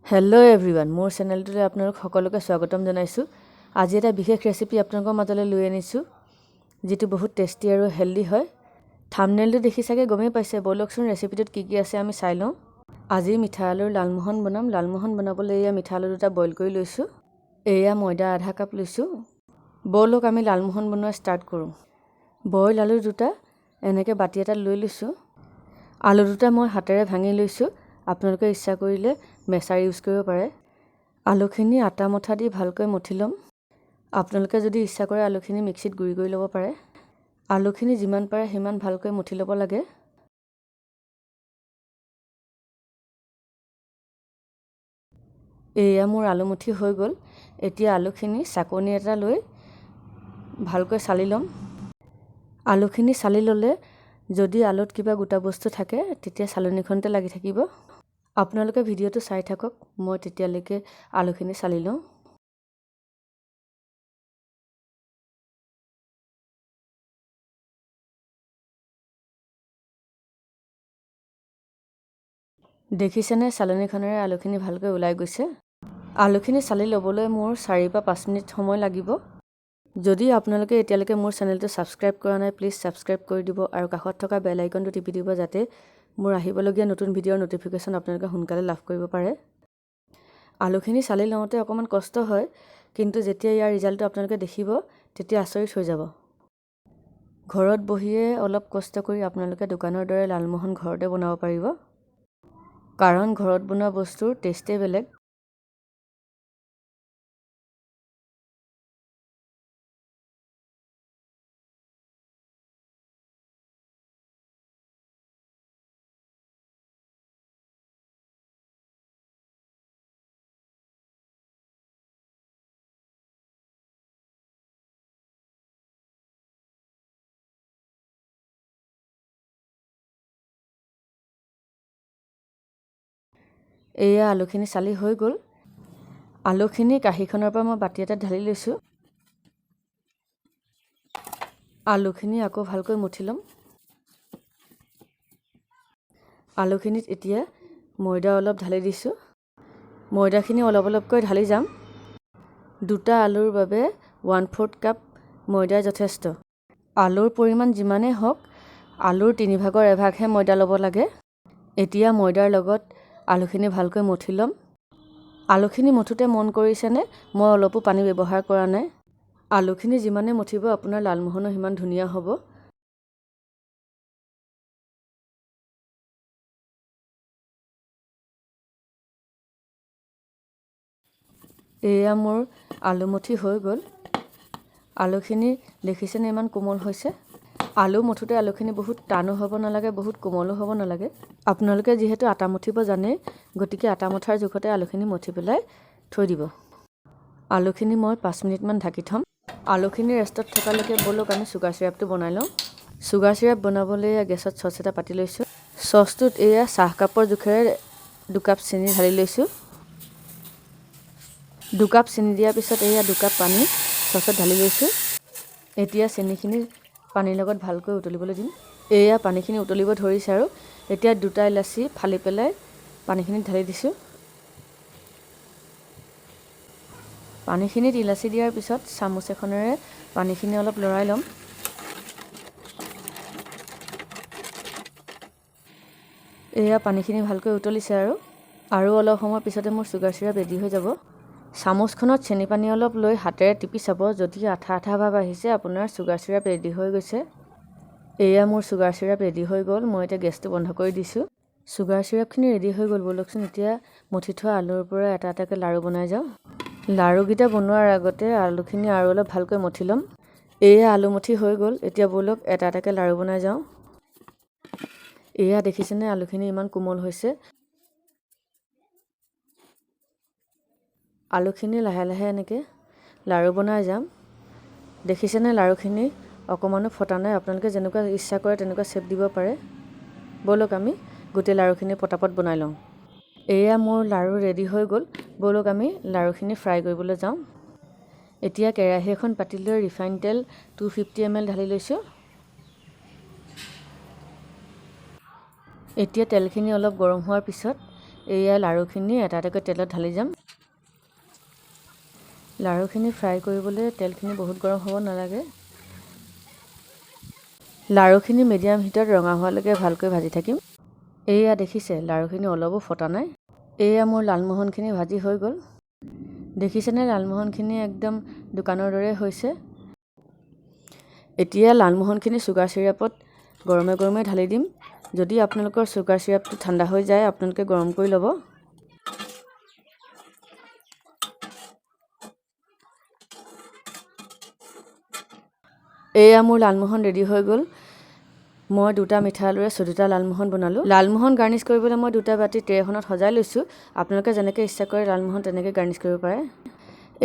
Hello' everyone, মোৰ চেনেলটোলৈ আপোনালোক সকলোকে স্বাগতম জনাইছোঁ। আজি এটা বিশেষ ৰেচিপি আপোনালোকৰ মাজলৈ লৈ আনিছোঁ, যিটো বহুত টেষ্টি আৰু হেল্ডি হয়। থাম্বনেইলটো দেখি চাগে গমেই পাইছে। ব'লকচোন, ৰেচিপিটোত কি কি আছে আমি চাই লওঁ। আজি মিঠা আলুৰ লালমোহন বনাম। লালমোহন বনাবলৈ এয়া মিঠা আলু দুটা বইল কৰি লৈছোঁ। এয়া ময়দা আধা কাপ লৈছোঁ। ব'লক, আমি লালমোহন বনোৱা ষ্টাৰ্ট কৰোঁ। বইল আলু দুটা এনেকৈ বাতি এটাত লৈ লৈছোঁ। আলু দুটা মই হাতেৰে ভাঙি লৈছোঁ। আপোনালোকে ইচ্ছা কৰিলে মেছাৰ ইউজ কৰিব পাৰে। আলুখিনি আটা মথা দি ভালকৈ মথি ল'ম। আপোনালোকে যদি ইচ্ছা কৰে, আলুখিনি মিক্সিত গুড়ি কৰি ল'ব পাৰে। আলুখিনি যিমান পাৰে সিমান ভালকৈ মথি ল'ব লাগে। এয়া মোৰ আলু মথি হৈ গ'ল। এতিয়া আলুখিনি চাকনি এটা লৈ ভালকৈ চালি ল'ম। আলুখিনি চালি ল'লে যদি আলুত কিবা গোটা বস্তু থাকে, তেতিয়া চালনীখনতে লাগি থাকিব। আপোনালোকে ভিডিঅ'টো চাই থাকক, মই তেতিয়ালৈকে আলুখিনি চালি লওঁ। দেখিছেনে, চালনীখনেৰে আলুখিনি ভালকৈ ওলাই গৈছে। আলুখিনি চালি ল'বলৈ মোৰ 4 বা 5 মিনিট সময় লাগিব। যদি আপোনালোকে এতিয়ালৈকে মোৰ চেনেলটো ছাবস্ক্ৰাইব কৰা নাই, প্লিজ ছাবস্ক্ৰাইব কৰি দিব আৰু কাষত থকা বেল আইকনটো টিপি দিব, যাতে মোৰ আহিবলগীয়া নতুন ভিডিঅ'ৰ ন'টিফিকেশ্যন আপোনালোকে সোনকালে লাভ কৰিব পাৰে। আলুখিনি চালি লওঁতে অকণমান কষ্ট হয়, কিন্তু যেতিয়া ইয়াৰ ৰিজাল্টটো আপোনালোকে দেখিব, তেতিয়া আচৰিত হৈ যাব। ঘৰত বহিয়ে অলপ কষ্ট কৰি আপোনালোকে দোকানৰ দৰে লালমোহন ঘৰতে বনাব পাৰিব, কাৰণ ঘৰত বনোৱা বস্তুৰ টেষ্টেই বেলেগ। এয়া আলুখিনি চালি হৈ গ'ল। আলুখিনি কাঁহীখনৰ পৰা মই বাতি এটাত ঢালি লৈছোঁ। আলুখিনি আকৌ ভালকৈ মথি ল'ম। আলুখিনিত এতিয়া ময়দা অলপ ঢালি দিছোঁ। ময়দাখিনি অলপ অলপকৈ ঢালি যাম। দুটা আলুৰ বাবে 1/4 কাপ ময়দাই যথেষ্ট। আলুৰ পৰিমাণ যিমানেই হওক, আলুৰ তিনিভাগৰ এভাগহে ময়দা ল'ব লাগে। এতিয়া ময়দাৰ লগত আলুখিনি ভালকৈ মথি ল'ম। আলুখিনি মথোঁতে মন কৰিছেনে, মই অলপো পানী ব্যৱহাৰ কৰা নাই। আলুখিনি যিমানে মঠিব, আপোনাৰ লালমোহনো সিমান ধুনীয়া হ'ব। এয়া মোৰ আলু মথি হৈ গ'ল। আলুখিনি দেখিছেনে, ইমান কোমল হৈছে। আলু মথোঁতে আলুখিনি বহুত টানো হ'ব নালাগে, বহুত কোমলো হ'ব নালাগে। আপোনালোকে যিহেতু আটা মঠিব জানেই, গতিকে আটা মঠাৰ জোখতে আলুখিনি মঠি পেলাই থৈ দিব। আলুখিনি মই 5 মিনিটমান ঢাকি থ'ম। আলুখিনি ৰেষ্টত থকালৈকে ব'লক, আমি চুগাৰ চিৰাপটো বনাই লওঁ। চুগাৰ চিৰাপ বনাবলৈ গেছত চচ এটা পাতি লৈছোঁ। চচটোত এয়া চাহকাপৰ জোখেৰে 2 কাপ চেনি ঢালি লৈছোঁ। 2 কাপ চেনি দিয়াৰ পিছত এয়া 2 কাপ পানী চচত ঢালি লৈছোঁ। এতিয়া চেনিখিনি পানীৰ লগত ভালকৈ উতলিবলৈ দিম। এয়া পানীখিনি উতলিব ধৰিছে আৰু এতিয়া দুটা ইলাচি ফালি পেলাই পানীখিনিত ঢালি দিছোঁ। পানীখিনিত ইলাচি দিয়াৰ পিছত চামুচ এখনেৰে পানীখিনি অলপ লৰাই ল'ম। এয়া পানীখিনি ভালকৈ উতলিছে আৰু আৰু অলপ সময়ৰ পিছতে মোৰ চুগাৰ চিৰাপ ৰেডি হৈ যাব। চামুচখনত চেনি পানী অলপ লৈ হাতেৰে টিপি চাব। যদি আঠা আঠা ভাৱ আহিছে, আপোনাৰ চুগাৰ চিৰাপ ৰেডি হৈ গৈছে। এয়া মোৰ চুগাৰ চিৰাপ ৰেডি হৈ গ'ল। মই এতিয়া গেছটো বন্ধ কৰি দিছোঁ। চুগাৰ চিৰাপখিনি ৰেডি হৈ গ'ল। ব'লকচোন, এতিয়া মথি থোৱা আলুৰ পৰা এটা এটাকৈ লাড়ু বনাই যাওঁ। লাড়ুকেইটা বনোৱাৰ আগতে আলুখিনি আৰু অলপ ভালকৈ মথি ল'ম। এয়া আলু মথি হৈ গ'ল। এতিয়া ব'লক, এটা এটাকৈ লাড়ু বনাই যাওঁ। এয়া দেখিছেনে, আলুখিনি ইমান কোমল হৈছে। আলুখিনি লাহে লাহে এনেকৈ লাড়ু বনাই যাম। দেখিছেনে, লাড়ুখিনি অকণমানো ফটা নাই। আপোনালোকে যেনেকুৱা ইচ্ছা কৰে, তেনেকুৱা শ্বেপ দিব পাৰে। ব'লক, আমি গোটেই লাড়ুখিনি পটাপট বনাই লওঁ। এয়া মোৰ লাড়ু ৰেডি হৈ গ'ল। ব'লক, আমি লাড়ুখিনি ফ্ৰাই কৰিবলৈ যাওঁ। এতিয়া কেৰাহী এখন পাতি লৈ ৰিফাইন তেল 250 ml ঢালি লৈছোঁ। এতিয়া তেলখিনি অলপ গৰম হোৱাৰ পিছত এয়া লাড়ুখিনি এটা এটাকৈ তেলত ঢালি যাম। লাড়ুখিনি ফ্ৰাই কৰিবলৈ তেলখিনি বহুত গৰম হ'ব নালাগে। লাড়ুখিনি মিডিয়াম হিটত ৰঙা হোৱালৈকে ভালকৈ ভাজি থাকিম। এয়া দেখিছে, লাড়ুখিনি অলপো ফটা নাই। এয়া মোৰ লালমোহনখিনি ভাজি হৈ গ'ল। দেখিছেনে, লালমোহনখিনি একদম দোকানৰ দৰে হৈছে। এতিয়া লালমোহনখিনি চুগাৰ চিৰাপত গৰমে গৰমে ঢালি দিম। যদি আপোনালোকৰ চুগাৰ চিৰাপটো ঠাণ্ডা হৈ যায়, আপোনালোকে গৰম কৰি ল'ব। এয়া মোৰ লালমোহন ৰেডি হৈ গ'ল। মই দুটা মিঠা আলুৰে 14টা লালমোহন বনালোঁ। লালমোহন গাৰ্নিছ কৰিবলৈ মই দুটা বাতি ট্ৰে এখনত সজাই লৈছোঁ। আপোনালোকে যেনেকৈ ইচ্ছা কৰে লালমোহন তেনেকৈ গাৰ্নিছ কৰিব পাৰে।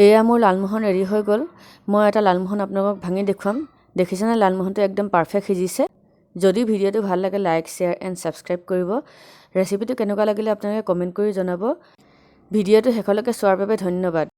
এয়া মোৰ লালমোহন ৰেডি হৈ গ'ল। মই এটা লালমোহন আপোনালোকক ভাঙি দেখুৱাম। দেখিছেনে, লালমোহনটো একদম পাৰফেক্ট সিজিছে। যদি ভিডিঅ'টো ভাল লাগে, লাইক, শ্বেয়াৰ এণ্ড ছাবস্ক্ৰাইব কৰিব। ৰেচিপিটো কেনেকুৱা লাগিলে আপোনালোকে কমেণ্ট কৰি জনাব। ভিডিঅ'টো শেষলৈকে চোৱাৰ বাবে ধন্যবাদ।